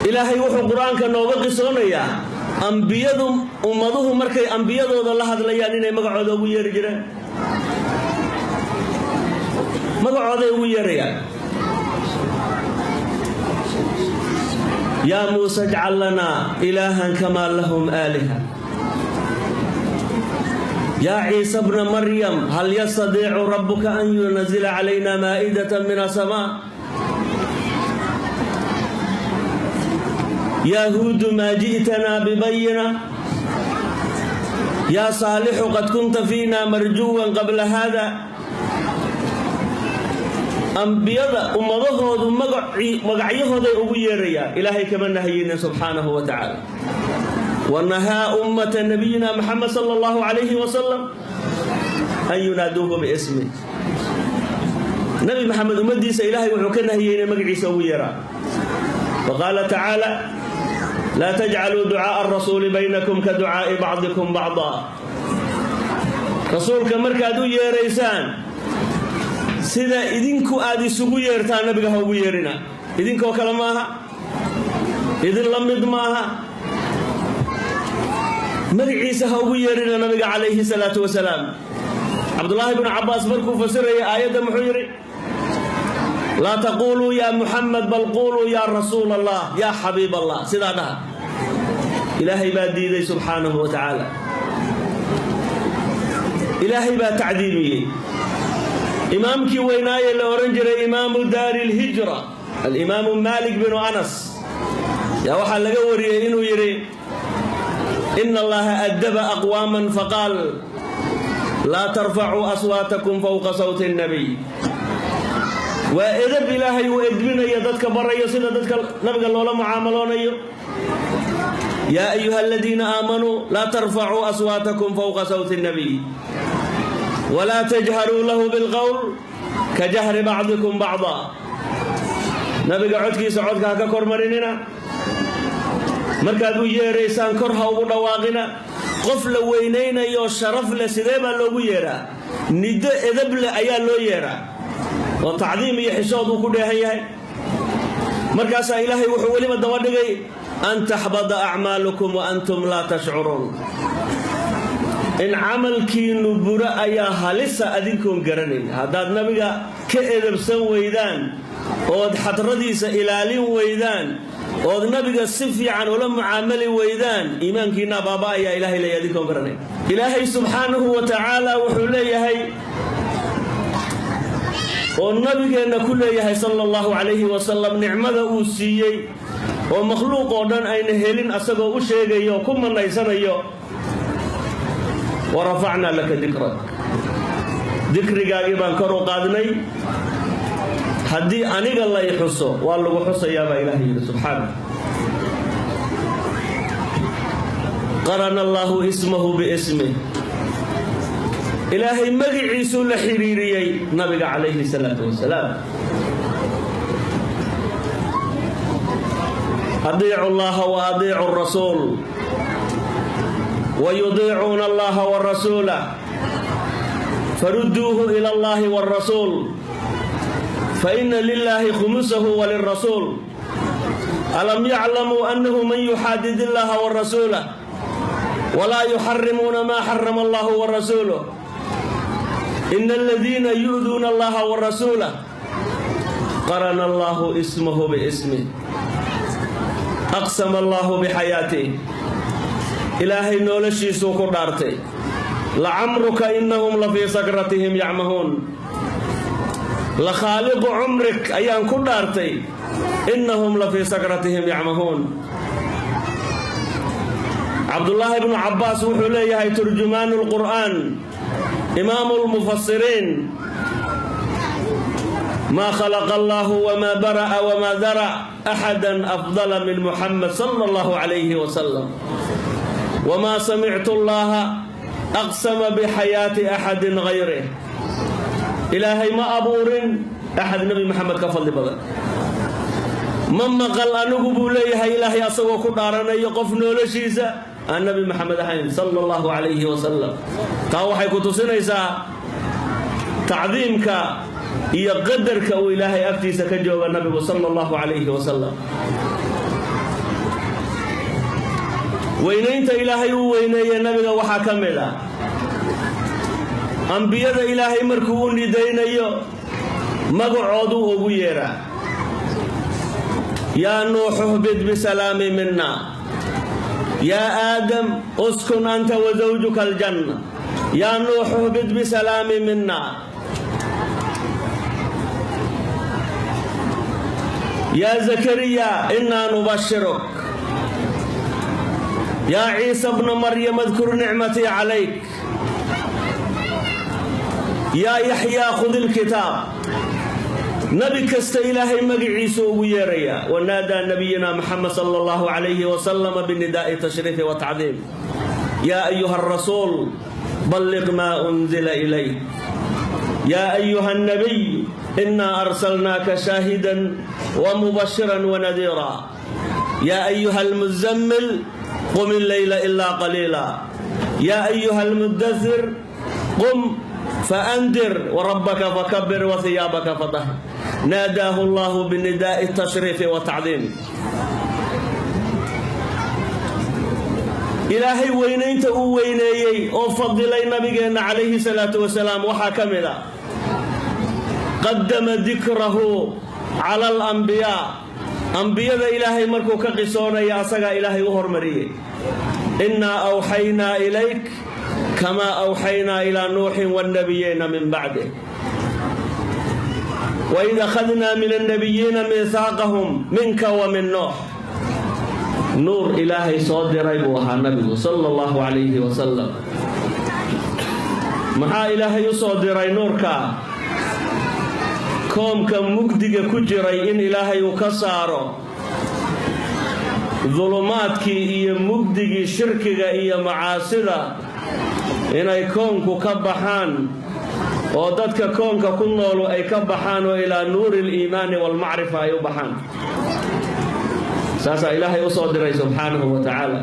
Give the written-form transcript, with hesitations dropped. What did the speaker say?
Ilaahay wuxuu Qur-aanka nooga qisoonayaa ambiyadu, ummaduhu markay ambiyadooda la hadlayaan inay magacooda ugu yeeri jireen, magacooday ugu yeerayaan. Yaa Muuse, ijcal lanaa ilaahan kamaa lahum aaliha. Yaa Ciisa bna Maryam, hal yastadiicu rabbuka an yunazila calayna maa'idatan min asamaa? Yaa Huudu, maa ji'tanaa bibayina? Yaa Saalixu, qad kunta fiina marjuwan qabla haada. Ambiyada ummadahoodu magacyahooday ugu yeerayaan. Ilaahay kama nahayinin subxaanahu wa tacaala. Wanahaa ummata nabiyina Maxamed sala allahu calayhi wasalam an yunaaduuhu biismi. Nabi Maxamed ummaddiisa Ilaahay wuxuu ka nahiyey inay magaciisa ugu yeeraan. Waqaala tacaala: laa tajcaluu ducaaءa arasuuli baynakum ka ducaa'i bacdikum bacda. Rasuulka markaad u yeeraysaan, sida idinku aad isugu yeertaan nabiga ha ugu yeerina. Idinkoo kale maaha, idin la mid maaha. Magaciisa ha ugu yeerina nabiga calayhi salaatu wasalaam. Cabdulaahi bnu Cabbaas markuu fasirayay aayadda muxuu yidhi? Laa taquuluu yaa Muxamed, bal quuluu yaa rasuul Allah, yaa xabiib Allah, sidaa dhaha. Ilaahay baa diiday subxaanahu wa tacaala. Ilaahay baa tacdiimiyey. Imaamkii weynaaye la odhan jiray imaamu daari lhijra, alimaamu Maalik binu Anas, yaa waxaa laga wariyey inuu yidhi: ina Allaha addaba aqwaaman faqaal laa tarfacuu aswaatakum fowqa sawti اnnabiy. Waa edab Ilaahay uu edbinayo dadka, barayo sida dadka nabiga loola mucaamaloonayo. Yaa ayuha aladiina aamanuu laa tarfacuu aswaatakum fowqa sawti اnnabiy walaa tajharuu lahu bilqowl ka jahri bacdikum bacda. Nabiga codkiisa codka ha ka kormarinina. Markaad u yeeraysaan, kor ha ugu dhawaaqina. Qof la weynaynayo, sharaf leh, sidee baa loogu yeeraa? Niddo edab leh ayaa loo yeeraa oo tacdiim iyo xishood uu ku dheehan yahay. Markaasaa Ilaahay wuxuu weliba daba dhigay: an taxbada acmaalukum wa antum laa tashcuruun. In camalkiinnu buro ayaa halisa adinkoon garanayn. Haddaad nabiga ka edabsan weydaan, ood xadradiisa ilaalin weydaan, ood nabiga si fiican ula mucaamali weydaan, iimaankiinaa baaba ayaa Ilahay leeyahy, adinkoon garanayn. Ilaahay subxaanahu wa tacaala wuxuu leeyahay oo nabigeenna ku leeyahay sala allahu calayhi wasalam nicmada uu siiyey oo makhluuq oo dhan ayna helin, asagoo u sheegayo oo ku manaysanayo: warafacnaa laka dikrak. Dikrigaagii baan kor u qaadnay. Haddii aniga lay xuso, waa lagu xusayaa, baa Ilahay yidhi subxaana. Qarana Allaahu ismahu biismih. Ilaahay magiciisuu la xidhiiriyey nabiga calayhi salaatu wasalaam. Adiicu Allaha wa adiicu rasuul, wayudiicuuna Allaha warasuulah, farudduuhu ila Allahi wاrasuul, faina lilaahi khumusahu walirasuul. Alam yaclamuu annahu man yuxaadid illaha warasuulah walaa yuxarimuuna maa xarama allahu warasuuluh, ina aladiina yu'duuna Allaha warasuulah. Qarana Allahu ismahu biismih. Aqsama Allahu bixayaatih. Ilaahay noloshiisuu ku dhaartay. Lacamruka inahum la fii sakratihim yacmahuun. La khaaliqu cumrik ayaan ku dhaartay, innahum la fii sakratihim yacmahuun. Cabdullaahi bnu Cabbaas wuxuu leeyahay, turjumaanu lqur'aan, imaamu lmufasiriin: maa khalaqa Allahu wamaa bara'a wamaa dara axada afdala min Muxamed sala allahu calayhi wasalam, wamaa samictu Allaha aqsama bixayaati axadin gayrih. Ilaahay ma abuurin axad Nebi Maxamed ka fadli badan. Ma maqal anigu, buu leeyahay, Ilaahay asagoo ku dhaaranayo qof noloshiisa aan Nebi Maxamed ahayn sala allahu calayhi wasalam. Taa waxay ku tusinaysaa tacdiimka iyo qadarka uu Ilaahay agtiisa ka jooga nabigu sala allahu calayhi wasalam. Weynaynta Ilaahay uu weyneeye nabiga waxaa ka mid ah, ambiyada Ilaahay markuu u nidaynayo magacooduu ugu yeedhaa: "Yaa Nuuxu, ihbit bisalaami minna. Yaa Aadam, uskun anta wa zawjuka aljanna." "Yaa Nuuxu, ihbit bisalaami minna. Yaa Zakariya, innaa nubashiruk. Yaa Ciisa bna Maryam, adkur nicmatii calayk. Yaa Yaxyaa, khud ilkitaab." Nebi kasta Ilaahay magaciisu ugu yeerayaa. Wanaadaa nabiyina Maxamed sala allahu calayhi wasalama binidaa'i tashriifi wa tacdiim: "Yaa ayuha arasuul, balliq maa unzila ilayk. Yaa ayuha annabiy, innaa arsalnaaka shaahidan wa mubashiran wa nadiira. Yaa ayuha almuzammil, qum illeyla ilaa qaliila. Yaa ayuha almudathir, qum faandir warabbaka fakabir wahiyaabaka fatahir." Naadaahu allahu binidaa'i tashriifi wa tacdiim. Ilaahay weynaynta uu weyneeyey oo fadilay nabigeenna calayhi salaatu wasalaam waxaa ka mid a, qaddama dikrahu cala alambiyaa. Ambiyada Ilaahay markuu ka qisoonaya, asagaa Ilaahay u hormariyey: "Innaa awxaynaa ilayk kamaa awxaynaa ilaa Nuuxin waannabiyiina min bacdih, waid akhadnaa min annabiyiina miihaaqahum minka wa min Nuux." Nuur Ilaahay soo diray buu ahaa nabigu sala allahu calayhi wasalam. Maxaa Ilaahay u soo diray nuurka? Koomka mugdiga ku jiray in Ilaahay uu ka saaro, dulumaadkii iyo mugdigii shirkiga iyo macaasida inay koonku ka baxaan, oo dadka koonka ku noolu ay ka baxaan, oo ilaa nuuri aliimaani waalmacrifa ay u baxaan. Saasaa Ilaahay u soo diray subxaanahu wa tacaala.